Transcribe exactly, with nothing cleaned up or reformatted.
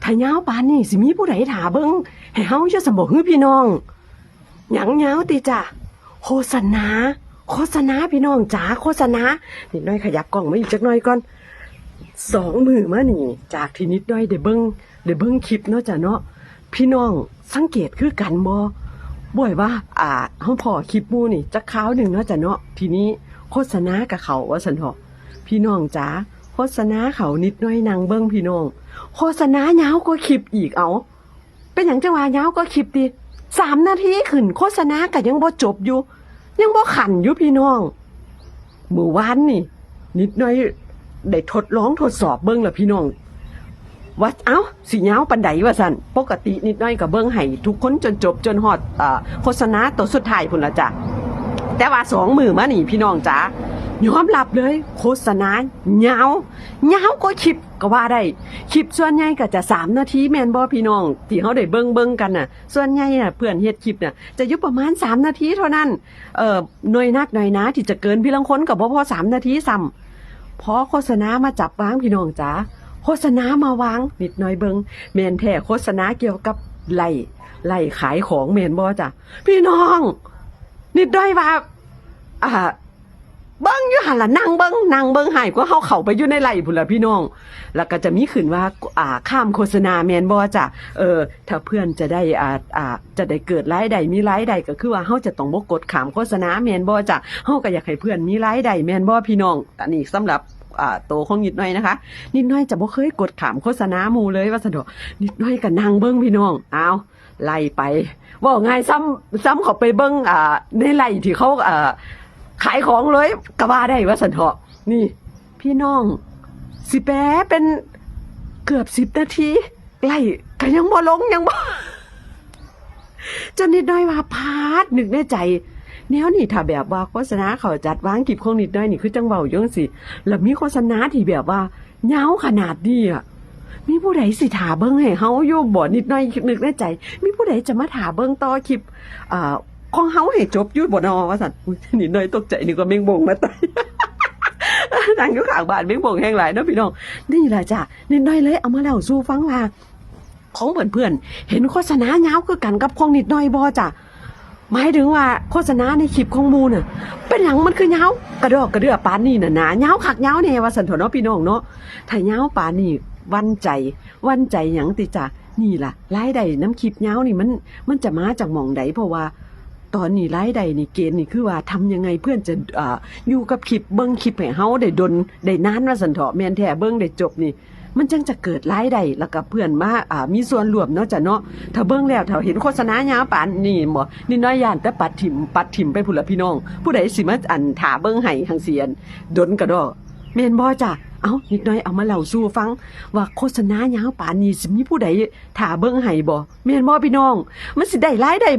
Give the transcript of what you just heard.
ถ้ายาวปานนี้สิมีผู้ใดถ่าเบิ่งให้เฮาอยู่ซั่นบ่หือพี่น้อง หยังยาวติจ้ะ โฆษณา โฆษณาพี่น้องจ๋า โฆษณา นิดหน่อยขยับกล้องมาอีกจักหน่อยก่อน สองมื้อมานี่ จากที่นิดหน่อยได้เบิ่ง ได้เบิ่งคลิปเนาะจ้ะเนาะ พี่น้องสังเกตคือกันบ่ บ่อยว่า อ่า เฮาพ้อคลิปหมู่นี่จักคราวหนึ่งเนาะจ้ะเนาะ ทีนี้โฆษณาก็เข้าว่าซั่นเถาะ พี่น้องจ๋า โฆษณาเข้านิดหน่อยนั่งเบิ่งพี่น้อง โฆษณายาวกว่าคลิปอีก เอ้า เป็นหยังจั่งว่ายาวกว่าคลิปติ สามนาทีขึ้น โฆษณาก็ยังบ่จบอยู่ ยังบ่คันอยู่พี่น้อง มื้อวานนี่ นิดหน่อยได้ทดลองทดสอบเบิ่งแล้วพี่น้อง ว่า เอ้า สิยาวปานใดว่าซั่น ปกตินิดหน่อยก็เบิ่งให้ทุกคนจนจบจนฮอด อ่า โฆษณาตัวสุดท้ายพุ้นล่ะจ้ะ แต่ว่าสองมื้อมานี่พี่น้องจ๋า ยอมรับเลย โฆษณายาว ยาวกว่าคลิปก็ว่าได้ คลิปส่วนใหญ่ก็จะสามนาทีแม่นบ่พี่น้อง ที่เฮาได้เบิ่งเบิ่งกันน่ะ ส่วนใหญ่น่ะเพื่อนเฮ็ดคลิปน่ะ จะอยู่ประมาณสามนาทีเท่านั้น เอ่อ น้อยนักน้อยหนาที่จะเกิน พี่ลางคนก็บ่พอสามนาทีซ้ำ พอโฆษณามาจับวางพี่น้องจ๋า โฆษณามาวางนิดหน่อยเบิ่ง แม่นแท้โฆษณาเกี่ยวกับไล่ ไล่ขายของแม่นบ่จ้ะ พี่น้อง นิดหน่อยว่า อ่า เบิ่งอยู่หั่นล่ะ นั่งเบิ่ง นั่งเบิ่งหลายกว่าเฮาเข้าไปอยู่ในไล่พุ้นล่ะพี่น้อง แล้วก็จะมีขึ้นว่า อ่า ข้ามโฆษณาแม่นบ่จ้ะ เออ ถ้าเพื่อนจะได้ อ่า อ่า จะได้เกิดรายได้ มีรายได้ ก็คือว่าเฮาจะต้องบ่กดข้ามโฆษณาแม่นบ่จ้ะ เฮาก็อยากให้เพื่อนมีรายได้แม่นบ่พี่น้อง อันนี้สำหรับ อ่า โตของนิดหน่อยนะคะ นิดหน่อยจะบ่เคยกดข้ามโฆษณาหมู่เลยว่าซั่นเถาะ นิดหน่อยก็นั่งเบิ่งพี่น้อง อ้าว ไล่ไป เว้าง่ายซ้ำ ซ้ำเข้าไปเบิ่ง อ่า ในไล่ที่เขา อ่า ขายของเลยก็ว่าได้ว่าซั่นเถาะ นี่ พี่น้อง สิแปลเป็นเกือบสิบนาที ไล่ก็ยังบ่ลง ยังบ่ จนนิดหน่อยว่า พาด นึกในใจ แนวนี้ถ้าแบบว่าโฆษณาเขาจัดวางคลิปของนิดหน่อยนี่คือจั่งเว้าอยู่จั่งซี้ แล้วมีโฆษณาที่แบบว่ายาวขนาดนี้อะ มีผู้ใดสิถ่าเบิ่งให้เฮาอยู่บ่ นิดหน่อยนึกในใจ มีผู้ใดจะมาถ่าเบิ่งต่อคลิป อ่า ของเฮาให้จบอยู่บ่นอว่าซั่น อุ๊ย นิดหน่อยตกใจนึกว่าแมงบงมาไต่ นั่งอยู่ข้างบ้านแมงบงแฮงหลายเนาะพี่น้อง นี่ล่ะจ้ะ นิดหน่อยเลยเอามาเล่าสู่ฟังว่า ของเพื่อนๆ เห็นโฆษณายาวคือกันกับของนิดหน่อยบ่จ้ะ หมายถึงว่าโฆษณาในคลิปของหมู่น่ะ เป็นหยังมันคือยาวกระดอกกระเดื่อปานนี้น่ะนะ ยาวคักยาวแน่ว่าซั่นเถาะเนาะพี่น้องเนาะ ถ้ายาวปานนี้หวั่นใจ หวั่นใจหยังติจ้ะ นี่ล่ะ รายได้นำคลิปยาวนี่มัน มันจะมาจากหม่องใด เพราะว่าตอนนี้รายได้นี่เกณฑ์นี่คือว่าทำยังไงเพื่อนจะ เอ่อ อยู่กับคลิป เบิ่งคลิปให้เฮาได้ดนได้นานว่าซั่นเถาะ แม่นแท้ เบิ่งได้จบนี่ มันจั่งจะเกิดรายได้ แล้วก็เพื่อนมา อ่า มีส่วนร่วมเนาะจ้ะเนาะ ถ้าเบิ่งแล้ว ถ้าเห็นโฆษณายาวปานนี้บ่ นิดหน่อยย้านแต่ปัดถิ่ม ปัดถิ่มไปพุ้นล่ะพี่น้อง ผู้ใดสิมา อั่น ถ่าเบิ่งให้จั่งซี้ อั่น ดนกระดอก แม่นบ่จ้ะ เอ้า นิดหน่อยเอามาเล่าสู่ฟัง ว่าโฆษณายาวปานนี้สิมีผู้ใดถ่าเบิ่งให้บ่ แม่นบ่พี่น้อง มันสิได้รายได้